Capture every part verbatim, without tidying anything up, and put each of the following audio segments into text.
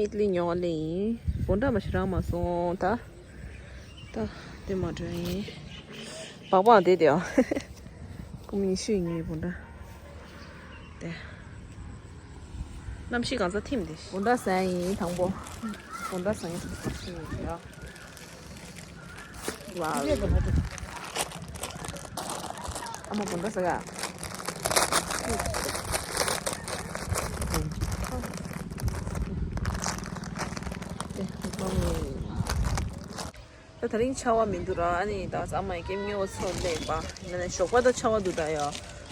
ཨིད་ལི་ཉོ་བ་ལེ་ཡིན། བོན་ཊ་མ་ཤི་རང་མ་སོང་ད། ད་དེ་མ་འགྲོ་ཡིན། སྦག་སྦག་དེ་དེ་ཨ། ཀུ་མིང་ཤུ་ཡིན་ངའི་བོན་ཊ། དེ། གནམ་གཤིས་གང་ས་ཐིམ་དེ། བོན་ཊ་ཟ་ཡིན་དང་པོ། བོན་ཊ་ཟ་ཡིན་ཟ་ཡིན་ཡ། ཝའོ། ཨ་མ་བོན་ཊ་ཟ་ག་ད་དེ་རིང་ཆར་པ་མི་འདུག་ར། ཨ་ནི་ད་ཨ་མ་ཡི་སྐྱེམས་ཉོ་བ་ཚོ་སླེབས་པ་ཡིན་ན་ནི་ཞོགས་པ་ད་ཆར་པ་འདུག་ད་ཡ།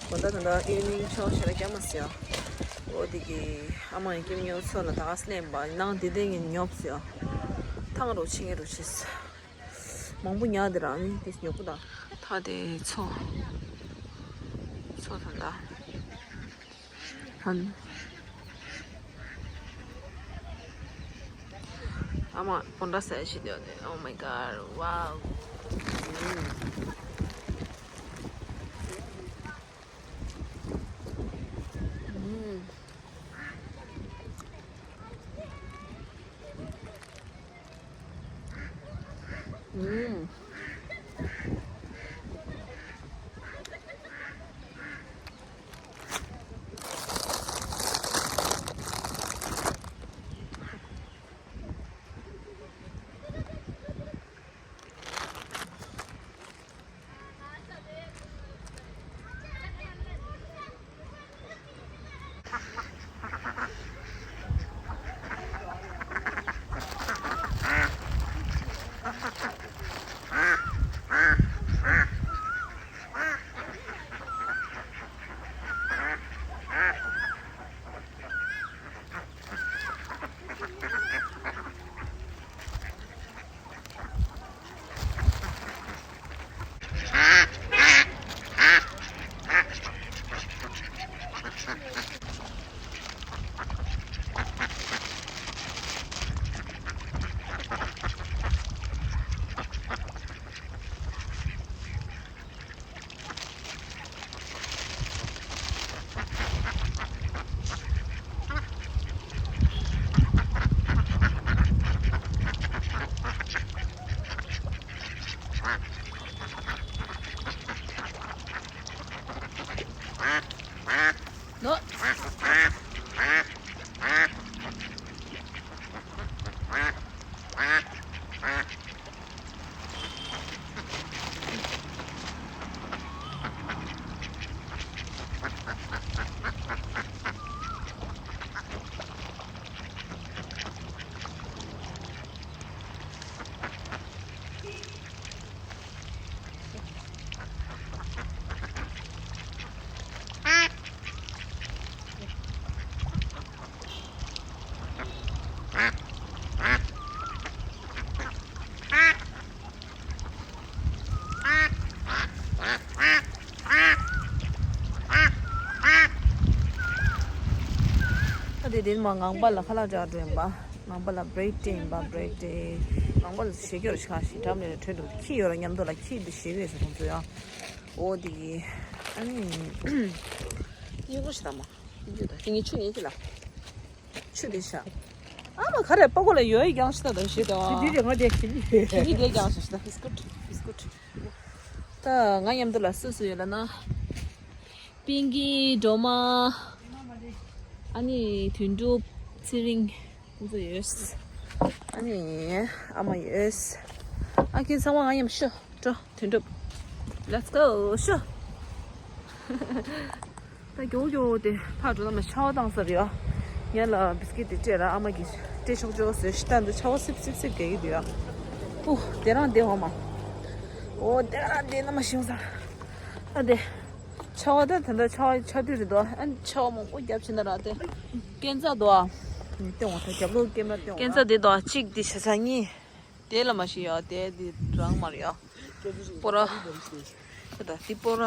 དགོང་དག་ད་ལྟ་ཨི་ཝི་ནིང་ཆར་པ་ཞེ་དྲག་རྒྱག་མ་སྲིད་ཡ། འོ་དེ་གི་ཨ་མ་ཡི་སྐྱེམས་ཉོ་བ་ཚོ་ལ་ད་ག་སླེབས་པ་ནང་དེ་དེ་ངས་ཉོབ་སྲིད་ཡ། ཐང་རོ་ཆེ་ངས་རོ་ཆེ། མང་པོ་ཉག་དེ་ར་ཨ་ནི་དེ་ཉོ་པོ་ད། ད་དེ་ཚོ། ཚོ་ད་ད། ཧན། ཨ་མ་བོན་ཊ་ཟ་ཞིག་ཡོད་ནས། Oh my god, wow. ད་དེ་དེ་མ་ངང་པ་ལ་ཁ་ལག་འཇགས་འགྲོ་ཡིན་པ། ངང་པ་ལ་བྷི་རེག་སྤྲད་ཡིན་པ། བྷི་རེག་སྤྲད། ངང་པ་ལ་ཞེ་སྐྱོར་ཞིག་ཁ་ཞིག་འགྲམ་ནས་ཐོན་འགྲོ། ཁྱི་ཡོད་ར་མཉམ་དུ་ལ་ཁྱི་འདི་ཞེ་གི་ཟེར་ཁོང་ཚོ་ཡང་། འོ་དེ་གི་ཨ་ནི་གཡུ་ཁོ་ཞིག་དང་མ་གཡུ་ད་དེ་ངའི་ཆུ་ངའི་ཁྱི་ལ། ཆུ་དེ་ཤ། ཨ་མ་ག་རེ་པ་གོ་ལ་ཡོད་ཡི་རྒྱང་ཤི་ད་ད་ཞེ་ད། དེ་དེ་རེ་ང་དེ་ཁྱི་ལི་ཁྱི་ལི་དེ་རྒྱང་ཤི་ཤི་ད། བི་སི་ཀུཊ་བི་སི་ཀུཊ། ད་ང་མཉམ་དུ་ལ་སུ་སུ་ཡོད་ལ་ན། པིང་ཀི། སྒྲོལ་མ། ཨ་ནི་དོན་གྲུབ། ཚེ་རིང་། ཁོང་ཚོ་ཡོད། ཨ་ནི་ཨ་མ་ཡོད། ཨ་ཁྱེད་ཚང་མ་ང་མཉམ་ཤོག་འགྲོ། དོན་གྲུབ། Let's go ཤོག་ད་མགྱོགས་མགྱོགས་དེ་ཕར་འགྲོ་ན་མ་ཆར་པ་བཏང་ས་རེད་ཨ། ངས་ལ་བི་སི་ཀིཊ་དེ་སྤྲད་ར། ཨ་མ་གིས་སྤྲད་ཆོག་ཆོག་ཟེར་ཤི་ད་འདུག་ཆར་པ་སིབ་སིབ་སིབ་རྒྱག་གི་འདུག་ཨ། ཨུ་དེ་རང་དེ་འོ་མ། ཨོ་དེ་རང་དེ་ན་མ་ཤི་ས། ཨ་དེ། ཆར་པ་ད་ད་ལྟ་ཆར་པ་ཆར་དུས་རེད་དོ། ཨ་ཆར་པ་མང་པོ་བརྒྱབ་ཕྱིན་ན་ར་དེ། སྐས་འཛེག་དོ་ཨ། ལྟེ་བ་ད་རྒྱབ་ལོགས་སྐས་མ་ལྟེ་བ་ད། སྐས་འཛེག་དེ་དོ་ཨ་གཅིག་དེ་ཤ་ཚ་གཉིས། དེ་ལ་མ་ཤི་ཡ་དེ་དེ་རང་མ་རེད་ཡ། སྤོ་ར། ད་དེ་སྤོ་ར།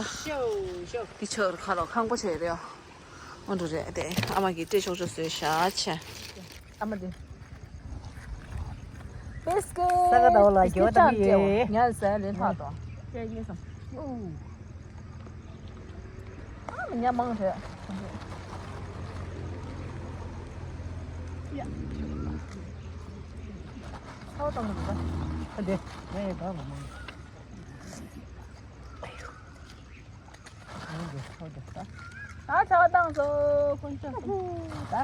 དེ་ཆར་ཁ་ལོ་ཁང་པ་ཆེ་རེད་ཡ། ཨོ་འགྲོ་རེད་དེ་ཨ་མ་གིས་སྤྲད་ཆོག་ཆོག་བཟོས་ཤ་ཆེ། ཨ་མ་དེ། བིས་ཀེ། ས་ག་ཟླ་བ་ལ་བིས་ཀེ་རྒྱལ་བ་བཏང་ཡོད། ཉལ་ཟ་ལེ་ལྷག་ཏོ། ཅེ་ཡིན་སམ། ཨ་མ་ཉ་མང་རེད། ཡ། ཚ་བ་བཏང་གི་འདུག་ག་ཨ་དེ་ངས་ཡི་ག་མ་མང་། ཨ་ཚ་བ་བཏང་སོང་དཀོན་མཆོག་གསུམ། ད་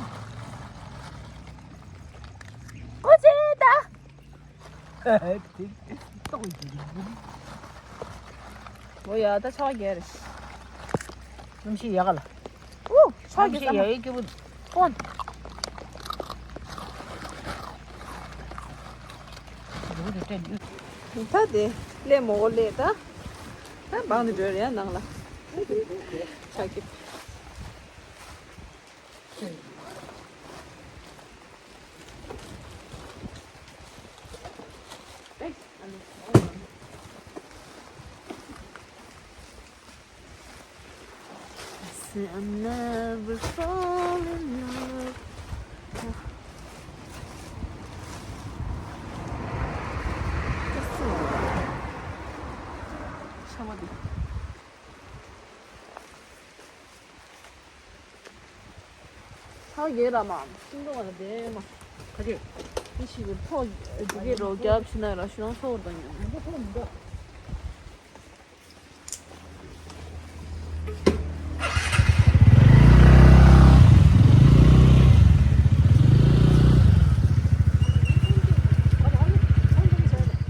ཀོ་ཅི་ད། ཏོག་ཡིན། འོ་ཡ་ད་ཆག་རྒྱལ་རེད། གནམ་གཤིས་ཡག་ག་ལ། ཨུ་ཆག་རྒྱལ་ཡག་ཡི་སྐྱིད་པོ་ཀོན། ད་དེ་ལས་མོ་གོ་ལས་ད། ད་འབངས་དེ་འགྲོ་རེད་ནང་ལ། ཆག་རྒྱལ། I say I never fall in love. ཚ་བ་རྒྱས་ར་མ། ཤིང་ཏོག་ལ་བསྡད་མ། ག་རེ། མི་ཞིག་གི་ཐོག་འདི་གའི་རོ་རྒྱབ་ཕྱིན་ན་ར་ཞུ་ན་ཚོར་དང་ཉོན། མི་འདུག་ཐོག་མི་འདུག་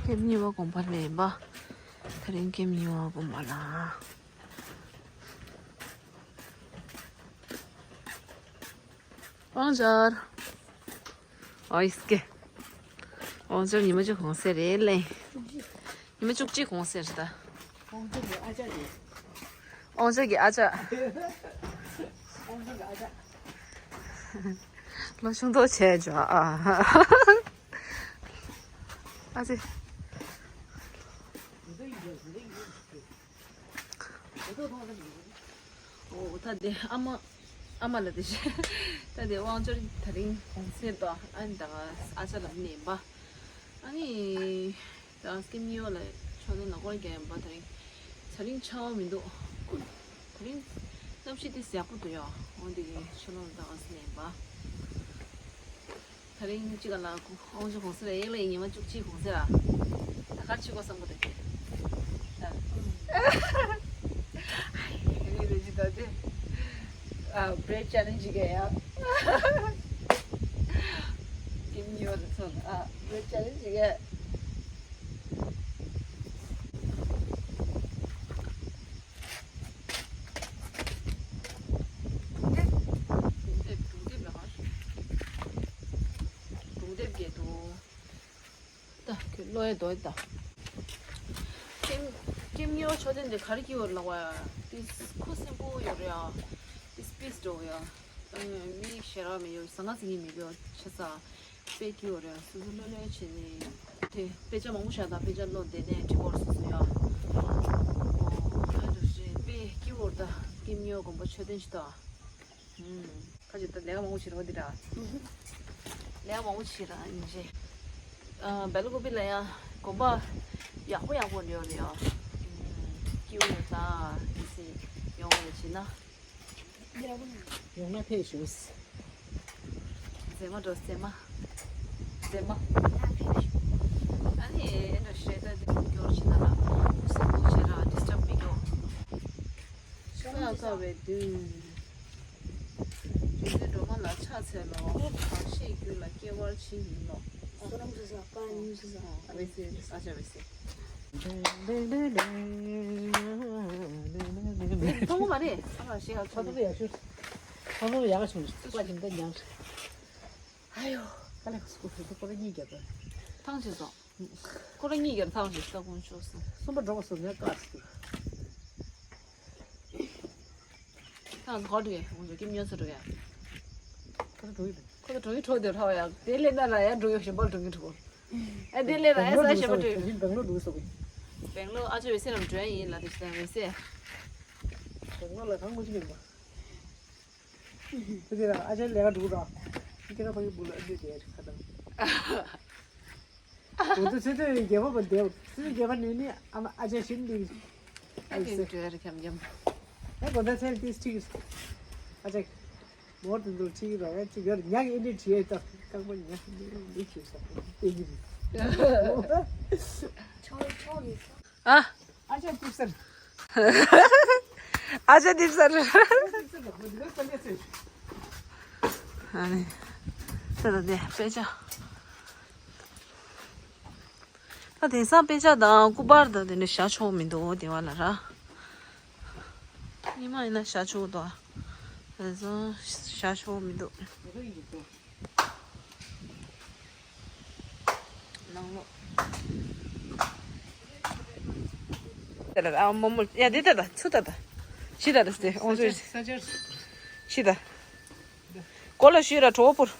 ཀེམ་གཉིས་པ་དགོན་པ་ལ་ཡིན་པ། དེ་རིང་ཀེམ་གཉིས་པ་དགོན་པ་ལ། དབང་འབྱར། ཨོ་ཡིས་ཀེ། དབང་འབྱར་ཉི་མ་གཅིག་གོང་ཟེར་རེད་ལེ། ཉི་མ་བཅུ་གཅིག་གོང་ཟེར་ད། དབང་འབྱར་གྱི་ཨ་ཅག་རེད། དབང་འབྱར་གྱི་ཨ་ཅག་དབང་འབྱར་གྱི་ཨ་ཅག་ལོ་ཆུང་དོ་བྱས་འཇོག་ཨ། ཨ་ཙི། འོ་ད་དེ་ཨ་མ། ཨ་མ་ལ་དེ་བཤད། ད་དེ་དབང་འབྱར་དེ་རིང་གོང་ཟེར་དོ། ཨ་ནི་ད་ང་ཨ་ཅག་ལ་ནས་པ། ཨ་ནི་ད་སྐྱེམས་ཡོ་ལ་ཆོ་དེ་ནག་པོ་རྒྱག་ཡིན་པ། དེ་རིང་དེ་རིང་ཆར་པ་མི་འདུག་དེ་རིང་གནམ་གཤིས་དེ་ཡག་པོ་འདུག་ཡོ། འོ་འདི་གི་ཆུ་ལོག་ད་ང་ནས་པ། དེ་རིང་གཅིག་ག་ལ་དབང་ཆ་གོང་ས་ལ་ཡག་ལ་ཉི་མ་བཅུ་གཅིག་གོང་ས་ལ་ད་གར་ཆི་གོ་བསམ་གོ་དེ། ཨ་ནི་རེ་ཅི་ད་དེ་ཨ་བྲེད་ཆེ་ལེན་ཇི་ག་ཡ། ཀེམ་ཡོ་ལ་ཚོ་ཨ་བྲེད་ཆེ་ལེན་ཇི་ག་གྲུང་དེབ་གྲུང་དེབ་ལ་ཧ་གྲུང་དེབ་སྐད་དུ། ད་ཁྱོད་ཀློག་ཡ་འདོད་ད། ཀེམ་ཀེམ་ཡོ་ཆོ་དེ་འདི་ག་རེ་སྐྱིད་པོ་ལབ་པ་ཡ། ཏིས་ཁོ་སིམ་པོལ་ཡོད་རེད་ཡ། ཏིས་པིས་འགྲོ་ཡ། མི་ཞེ་དྲག་མི་ཡོད། ཟང་ངེ་ཟིང་ངེ་མི་དགོས་ཆ་ས། དཔེ་སྐྱིད་པོ་རེད། སོ་སོ་ལྷོད་ལྷོད་བྱས་ནས་དེ་དཔེ་ཆ་མང་པོ་བཞག་དང་། དཔེ་ཆ་ཀློག་བསྡད་ནས་འབྲི་དགོས་སོ་སོ་ཡ། ཨོ་ཨ་འདྲ་རེད། དཔེ་སྐྱིད་པོ་རེད་ད། ཀེམ་ཡོ་དགོན་པ་མཆོད་རྟེན་ཞིག་ད། ཨུམ། ཁ་ཅིག་ད་ལས་ཀ་མང་པོ་བྱེད་རོགས་འདི་འདྲ། ལས་ཀ་མང་པོ་བྱེད་ར་ཡིན་ཅེ། ཨ་སྦེལ་ཀོབ་ལ་ཡང་དགོན་པ་ཡག་པོ་ཡག་པོ་ཡོད་རེད་ཡ། ཨུམ། སྐྱིད་པོ་ཡོད་ད། དེ་སི་ཡོང་བ་ལ་བྱེད་ན། ཡོང་ན་ཕེབས་ཤོག་མཛེས་མ་འགྲོ་མཛེས་མ། མཛེས་མ། ཨ་ནི་ཨེ་འདྲ་ཞེ་ད་འདི་སྐྱོར་བྱེད་ན་ལ་སེམས་པོ་བྱེད་ར་ཌིས་ཊབ་མི་སྐྱོ། ཀ་ཀ་བའི་དུས། རྒྱུ་འདི་སྒྲོལ་མ་ལ་ཕྱག་འཚལ་ལོ། གང་ཞིག་རྒྱུད་ལ་སྐྱེ་བར་བྱེད་ཡིན་ལོ། བསོད་ནམས་སུ་ས་པ་ཉུང་སུ་ས། ཨ་བེ་སེ་ཨ་ཅག་བེ་སེ། མཐོང་གི་མ་རེད། ཨ་མ་ཞེས་ཧ་ཚོ་ནི། ཡག་ཤོས། ཚ་ཚོ་ཡག་ཤོས་ནི་སུ་པ་ཅིག་ད་ཉམས། ཨ་ཡོ། ཀ་ལེ་ཁ་སུ་ཁུ་ཁུ་ཁོ་ར་གཉིས་རྒྱབ་པ། ཐང་ཆད་སོང་། ཁོ་ར་གཉིས་ཀྱང་ཐང་ཞིག་ས་ཁོང་ཤོར་སོང་། གསུམ་པ་འགྲོ་བ་སོང་ངས་དཀའ་སི། ཐང་ཧོ་འགྲོ་གི་ཧོ་འགྲོ་གི་མྱོས་སོ་འགྲོ་གི་ཁོ་ཚོ་འགྲོ་གི་འདུག་ཁོ་ཚོ་འགྲོ་གི་འཕྲོ་དེ་འཕྲོ་ཡ་དེ་ལས་ན་ལ་ཡ་འགྲོ་གི་ཞིམ་པོ་འགྲོ་གི་འགྲོ། ཨ་དེ་ལས་ན་ཡ་ས་ཞིམ་པོ་འགྲོ་གི། བེང་ལོར་འགྲོ་གི་སོང་གི། བེང་ལོར་ཨ་ཅོ་བེ་སེ་རམ་འགྲོ་ཡ་ཡིན་ལ་དེ་ཞིག་ད་བེ་སེ། བེང་ལོར་ལ་གང་མོ་ཅིག་ཡིན་པ། ཁྱེད་ཀྱི་ཨ་ཅག་ལས་ཀ་འགྲོ་ར། ཁྱེད་ཀྱི་ཕ་གི་བུ་ལ་ཨ་ཅག་དེ་ཁ་དང་། འོ་ད་ཚེ་ཚེ་རྒྱལ་པོ་པ་དེ། ཚེ་ཚེ་རྒྱལ་པོ་ནས་ནི་ཨ་མ་ཨ་ཅག་ཤིན་ཏུ། ཨ་ཀྱི་འགྲོ་ཡ་རེ་ཁམ་ཉམ། ཨ་གོ་ད་ཚེ་ཏིས་ཁྲིག་ཨ་ཅག་མོར་དུ་འགྲོ་ཁྲིག་ར་ཡ་ཅིག་ཡོད་ཉག་ཨིན་དྲི་ཁྲིག་ཡོད་ད། རྐང་པ་ཉག་ཨིན་དྲི་ཁྲིག་ས་ཏེ་གི་རེད། ཨ། ཨ་ཅག་ཏིབ་སར། ཨ་ཅག་ཏིབ་སར། ཨ་ནི། ད་ད་དེ་དཔེ་ཆ། ད་དེང་སང་དཔེ་ཆ་དང་སྐུ་པར་དང་དེ་འདྲ་བཞག་ཆོག་མི་འདུག་དེ་བ་ལ་ར། ཉི་མ་ཡིན་ན་བཞག་ཆོག་འདུག་དེང་སང་བཞག་ཆོག་མི་འདུག་ནང་ལོགས། དེ་ལ་ཨ་མོ་མོ་ཡ་དེ་ད་ད་ཚུ་ད་ད། ཤི་ད་ད་སྟེ་ཨོང་ཚུ་ཤི་ད། གོ་ལ་ཤི་ར་གྲོགས་པོར།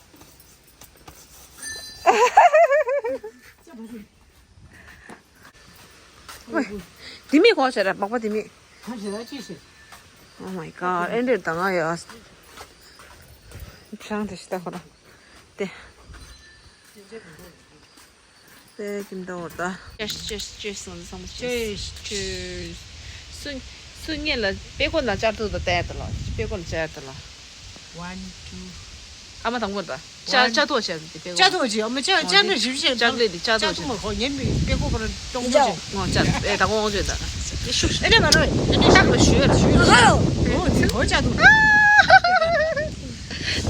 དེ་མི་གོ་ཤ་ར་མག་པ་དེ་མི། Oh my god, ཨེ་འདྲེར་ད་ང་ཡ། ཆང་དེ་ཤི་ད་ཁོ་ར། དེ། དེ་ཀིམ་ཏའོ་ད། Cheers, cheers, cheers. Cheers, cheers. སུ་སུ་ངེད་ལ་དཔེ་ཀོ་ན་བཅར་ཐུབ་ད་ལྟ་ལ་དཔེ་ཀོ་ན་བཅར་ད་ལ། One, two. ཨ་མ་དང་པོ་ད། ཅ་ཅ་ཐོག་བྱས་ཏེ་དཔེ་ཀོ། ཅ་ཐོག་ཅི་ཨ་མ་ཅ་ཅ་འདྲ་ཞིབ་བཤད་ཅ་ལེ་དེ་ཅ་ཐོག་ཅ་ཐོག་མ་ཁོ་ངེད་མི་དཔེ་ཀོ་པར་གཏོང་ཅ་ཐོག་ངོ་ཅ་ཨེ་ད་ཀོ་ངོ་ཅོ་ད། ཨེ་ནས་མ་རོ་ཨེ་ནས་ཤག་ལ་ཞུ་ཡ་ཞུ་ཡ། ཨོ་ནི་ཧོ་ཅ་ཐོག་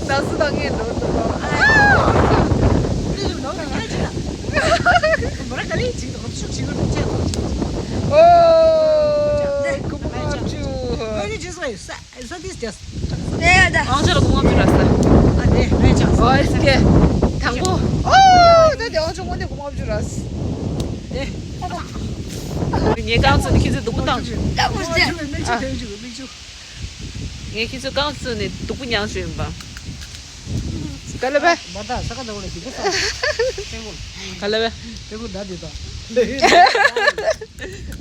ད་སུ་དང་ངས་འགྲོ་འགྲོ་ལོ། ཨ་ནི་ལོ་ན་ཁྱེད་ཅི་ད། མོ་ར་ག་ལེ་ཅིག་ད་ཤུག་ཅིག་ཅ་ཐོག་ཅ་ཐོག་ཨོ། ཀུ་མ་ཅུ། ཨ་ནི་ཇི་སི་ཝེ་ས། So this just. ཨང་ཅོ་ལ་གོང་འོག་བཅུ་ར་ས། ཨ་དེ་རེད་ཅང་། ཨོ་ཨེ་སི་ཀེ། དང་པོ། ཨོ་ད་དེ་ཨང་ཅོ་དངོས་གནས་གོང་འོག་བཅུ་ར་ས། དེ། ངའི་རྐང་བཙུགས་ནས་ཁྱེད་ཚོས་སྡུག་པོ་བཏང་བྱུང་། ངས་ཁྱེད་ཚོའི་རྐང་བཙུགས་ནས་སྡུག་པོ་མྱངས་བྱུང་ཡིན་པ། ག་ལེ་བས། མ་ད་ས་ཁ་ད་བོ་ལ་སྡུག་པོ་བཏང་། ག་ལེ་བས། དེ་ཁོ་ད་དེ་ད།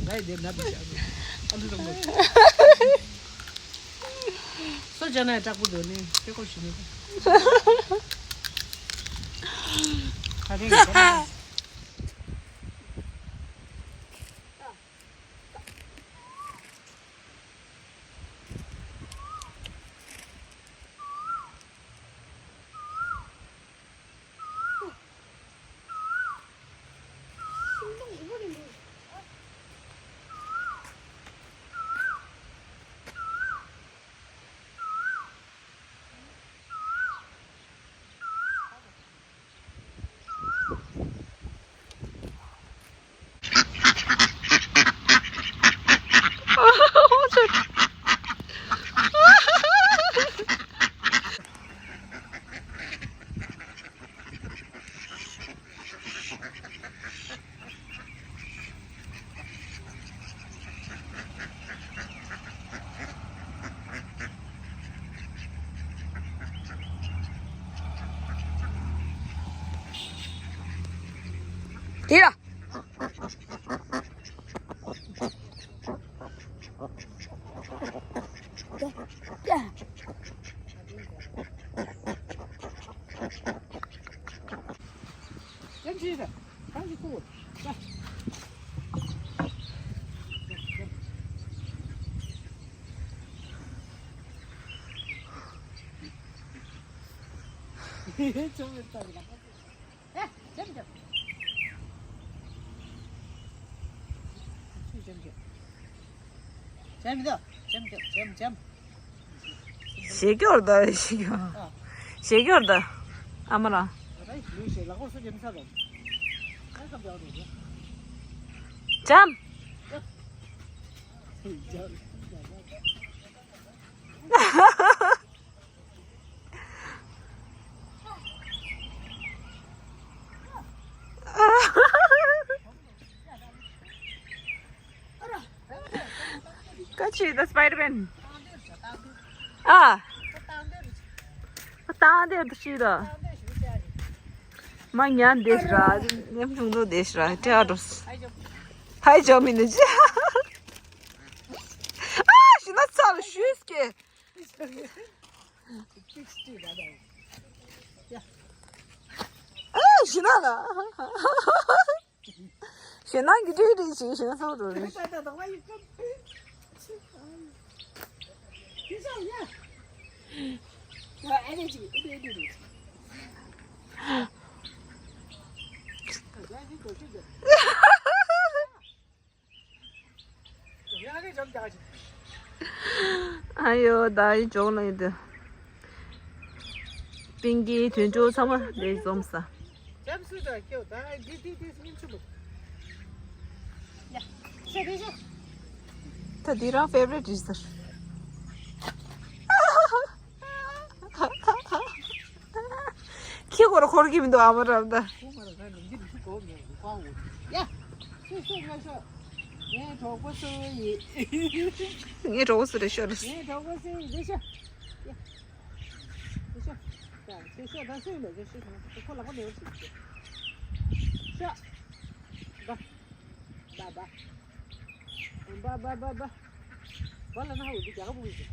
ང་ཡི་དེ་ན་དེ་ཅང་། ཨ་ལུ་རང་མོ། སོ་ཅ་ན་ཡ་དྲག་པོ་འདོད་ནི་དེ་ཀོ་ཞུ་ནི། ག་རེ་ཡིན། དེ་ལ། ཞེ་སྐྱོར་ད་ཞེ་སྐྱོར། ཞེ་སྐྱོར་ད། ཨ་མ་རང་། འཇམ། ཀ་ཆི་ད་སི་པའི་ཌར་མེན། ཨ། ཏང་དེ་ཏུ་ཤི་ད། མ་ཉན་དེ་ར། ཉམ་ཆུང་དུ་དེ་ར་ཏྲ་རོས། ཧའི་ཇོ་མི་ནི་ཅི། ཨ་ཤི་ན་ཚར་ཤུས་ཀྱི། ཨ་ཤི་ན་ལ། ཞེ་ན་གི་ཏྲི་ཏྲི་ཞེ་ཞེ་ན་སོ་རོ་རེ། ཨ་ཡོ། ད་ཡི་ཇོག་ལ་ཡི་དུ། པིང་གི་དུད་འགྲོ་ཚང་མ་ལས་འཛོམས་ས། ད་འདི་རང་ཕེ་ཝ་རི་ཊི་རེད་ཟེར། ཁྱི་སྐོར་འཁོར་གྱི་མི་འདུག་ཨ་མ་རབ་ད། ཡ། ཤོག་ཤོག་ཤོག་ཤོག་ངའི་གྲོགས་པོ་སུ་ཡིན། ངའི་གྲོགས་པོ་སུ་རེད་ཤོད་རེད། ངའི་གྲོགས་པོ་སུ་ཡིན་རེད་ཤོག་ཡ། རེད་ཤོག་ཡ། རེད་ཤོག་ད་སུ་ཡིན་ལ་རེད་ཤོག་ཁོ་ལག་པ་ནས་འོར་ཞིག་ཤོག་ཤོག་ཤོག་ཤོག་ཤོག་རྒྱ་གར་བུ་ཡིན་ཟེར།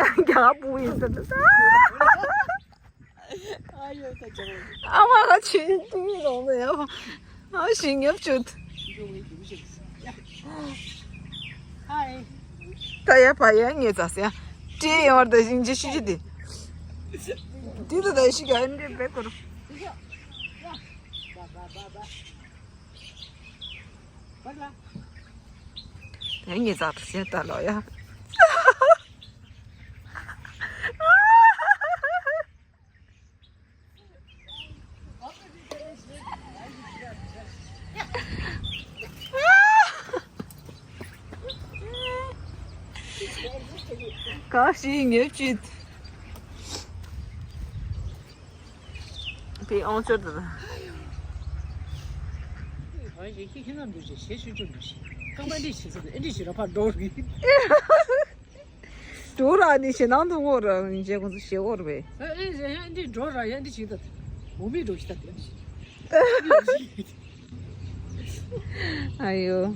རྒྱ་གར་བུ་ཡིན་ཟེར། ཨ་མ་ལ་ཆུ་ཏུ་ལོང་ཟེར་ཡ། ཨ་ཞིག་ཉོབ་ཆུ། ད་ཡ་བ་ཡ་ངེ་ཙ་ཟེར་ཡ། ཏྲེ་ཡང་བར་དུ་ཞིང་ཆེ་ཤུ་ཅི་དེ། དེ་ད་ད་ཞིག་ཨ་འདྲེ་བེ་ཀོ་རུ། ངེད་ཚང་དུ་ཟེར་ལྟ་ལོ་ཡ། ག་ཞིག་ཉོས་ཅིག་པའི་ཨང་ཅོར་དུ། ཁྱེད་ཁྱེད་རྣམས་འདུག་ཅེས་ཞེས་ཆུང་ཆུང་འདུག་ཞེས་རྐང་པ་འདི་བྱེད་ས་དེ་འདི་བྱེད་ར་ཕར་འགྲོ་རེད། འགྲོ་ར་ནི་ཞེ་ནང་དུ་ངོ་ར་རིན་ཆེན་ཁོང་ཚོ་ཞེ་འོར་བས། ཨེ་ཨེ་ཡང་འདི་འགྲོ་ར་ཡང་འདི་བྱེད་ད་འོ་མི་འགྲོ་ཞེ་ད་དེ་འདི་བྱེད། ཨ་ཡོ།